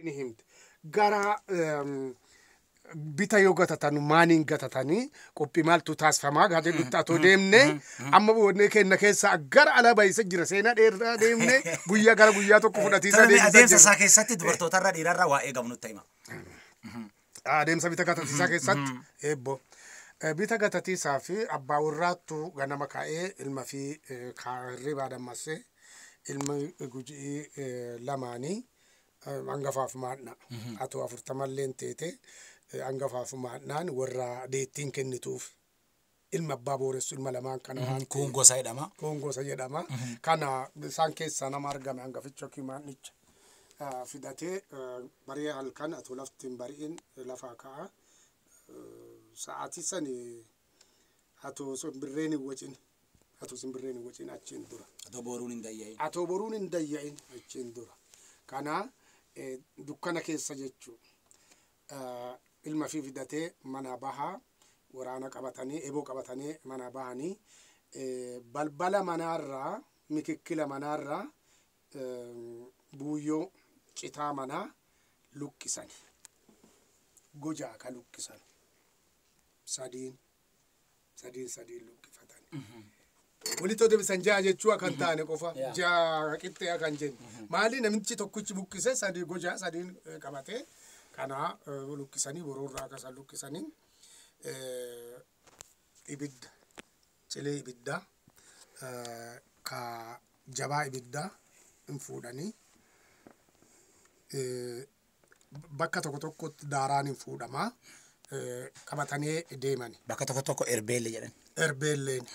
Ni himte. Gara bita yoo gatatan maaniin gatatanii qophii maaltu taasifamaa gaafa jedhutti atoo deemne amma boodnee kenna keessa gara ala bayisa jira seenaa dheeraa deemne guyyaa gara guyyaa tokko fudhatiisa Tole, deemsa adeemsa jira. isaa keessatti dubartootarra dhiirarra waa eegamu nutti hima. Adeemsa bita gatatiisaa keessatti eebbo. Bita gatatiisaa fi abbaa warraattu ganama ka'ee ilma fi hirribaa dammassee ilmi Gujii lamaanii hangafaaf maadna. Atoo 40llee teete hangafaaf maadnaan warra deettiin kennituuf ilma abbaa booressu ilma lamaan kana waan Kun ta'eef. gosa jedhama. Kun gosa jedhama. Kana isaan keessaa nama argame hangaficha yookiin maadnicha fidatee barii halkan atoo lafti hin bari'in lafaa ka'a. Sa'aatii sani atoo simbirreen hin wacin atoo simbirreen hin wacin achiin dura. Atoo boruun hin dayya'in. Atoo boruun hin dayya'in achiin dura. Kana dukkana keessa jechuu. Ilma fi fidatee mana bahaa waraana qabatanii eboo qabatanii mana bahanii balbala manaarraa mikikkila manaarraa buuyyoo citaa manaa luqqisani. Gojaa ka luqqisan. Sadiin sadiin sadiin luqqifatani. Walitti deebisan ja'a jechuu akkan taane qofa ja'a qixxee akkan jennu. Maali namichi tokkichi buqqise sadii gojaa sadiin qabatee kana luqqisanii boroorraa akkasan luqqisanii ibidda cilee ibiddaa ka jabaa ibiddaa hin fuudhanii bakka tokko tokkotti daaraan hin fuudhamaa qabatanii deemani. Bakka tokko tokko erbeelle jedhan. Erbeelleen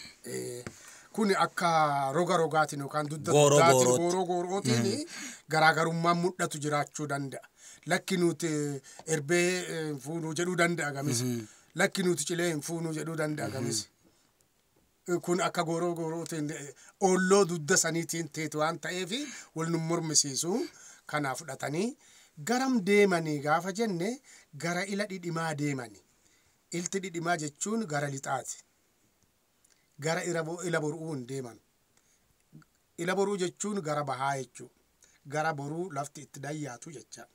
kun akka roga rogaatiin yookaan dugda Gooroo duddaatiin goorootti. Gooroo goorootiin garaagarummaan mul'atu jiraachuu danda'a. Lakki nuti erbee hin fuunuu jedhuu danda'a gamis. Lakki nuti cilee hin fuunuu jedhuu danda'a gamis. Kun akka gooroo goorootiin oolloo dugda saniitiin teetu waan ta'eef wal nu mormisiisu kana fudhatanii garam deemanii gaafa jenne gara ila dhidhimaa deemani. Ilti dhidhimaa jechuun gara lixaati. Gara ila boruu hin deeman. Ila boruu jechuun gara bahaa jechuudha. Gara boruu lafti itti dayyaatu jecha.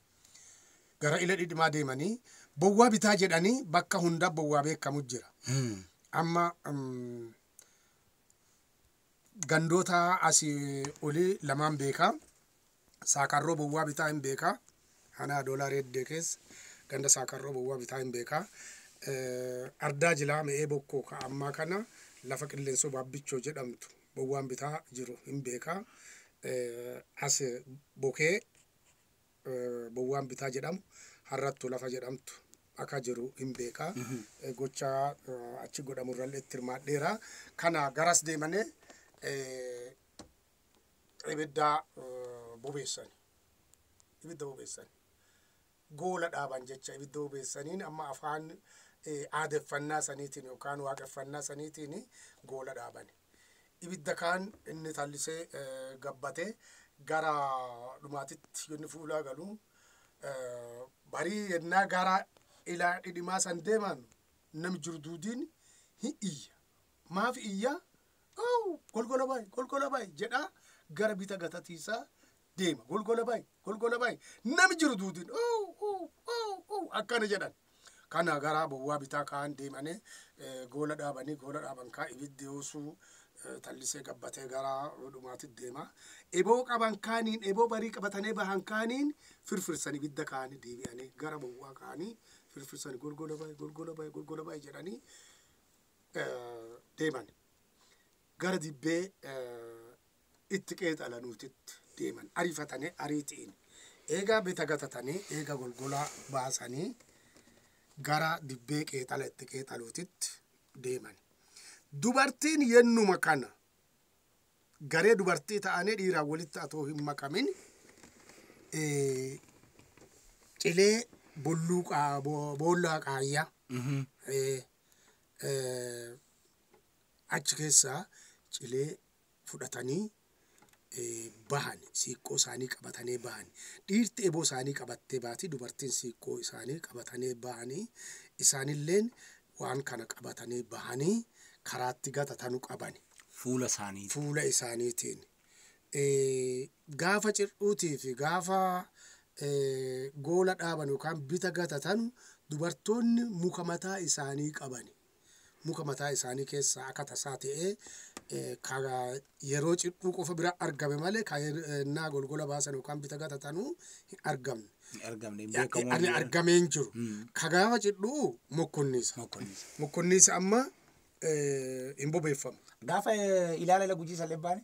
Gara ila dhidhimaa deemanii bowwaa bitaa jedhanii bakka hunda bowwaa beekamu jira. Amma gandoota asii olii lamaan beekaa. Saakarroo bowwaa bitaa hin beekaa. Anaa doolaa reeddee keessa ganda saakarroo bowwaa bitaa hin beekaa. Ardaa jilaa me'ee bokkoo ka ammaa kana lafa qilleensoo baabbichoo jedhamtu bowwaan bitaa jiru hin beekaa. As bokee bowwaan bitaa jedhamu harrattu lafa jedhamtu akka jiru hin beekaa. Gocha achi godhamurrallee itti hirmaadheera. Kana garas deemanii ibidda bobeessan. Ibidda bobeessan. Goola dhaaban jecha ibidda bobeessaniin amma afaan aadeffannaa saniitiin yookaan waaqeffannaa saniitiin goola dhaaban. Ibidda kaan inni tallisee gabbatee gara dhumaatitti yoonni fuulaa galu barii yennaa gara ilaa dhidhimaa san deeman namni jiru duudiin hin iyya. Maaf iyya? Oh, golgola bayi, golgola bayi jedhaa gara bita gatatiisaa deema. Golgola bayi, golgola bayi. Namni jiru duudiin oh, oh, oh, oh akkana jedhan. Kana gara bowwaa bitaa kaan deemanii goola dhaabanii goola dhaaban kaa ibiddi yoosuu tallisee gabbatee gara dhumaatitti deema. Eboo qaban kaaniin eboo barii qabatanii bahan kaaniin firfirsan ibidda kaanii deebi'anii gara bowwaa kaanii firfirsan golgola bayi golgola bayi golgola bayi jedhanii deeman. Gara dibbee itti qeexalanuutitti deeman ariifatanii ariitiin. Eegaa bita gatatanii eega golgolaa baasanii gara dibbee qeexala itti qeexaluutitti deeman. Dubartiin yennuma kana garee dubartii ta'anii dhiiraan walitti atoo hin makamin cilee bolluu boollaa qaayyaa achi keessaa cilee fudhatanii bahan siiqqoo isaanii qabatanii bahan. Dhiirti eboo isaanii qabattee baati dubartiin siiqqoo isaanii qabatanii bahanii isaanilleen waan kana qabatanii bahanii karaatti gatatanu qabani. Fuula isaanii. Fuula isaaniitiin. Gaafa cir'uutii fi gaafa goola dhaaban yookaan bita gatatanu dubartoonni muka mataa isaanii qabani. Muka mataa isaanii keessaa akka tasaa ta'ee ka yeroo cidhuu qofa bira argame malee ka yennaa golgola baasan yookaan bita gatatanuu hin argamne. Hin argamne, hin beekamu. Ani argamee hin jiru. Ka gaafa cidhuu mokkonniisa. Mokkonniisa. Mokkonniisa amma hin bobeeffamu. Gaafa ilaala Gujii sallee baane.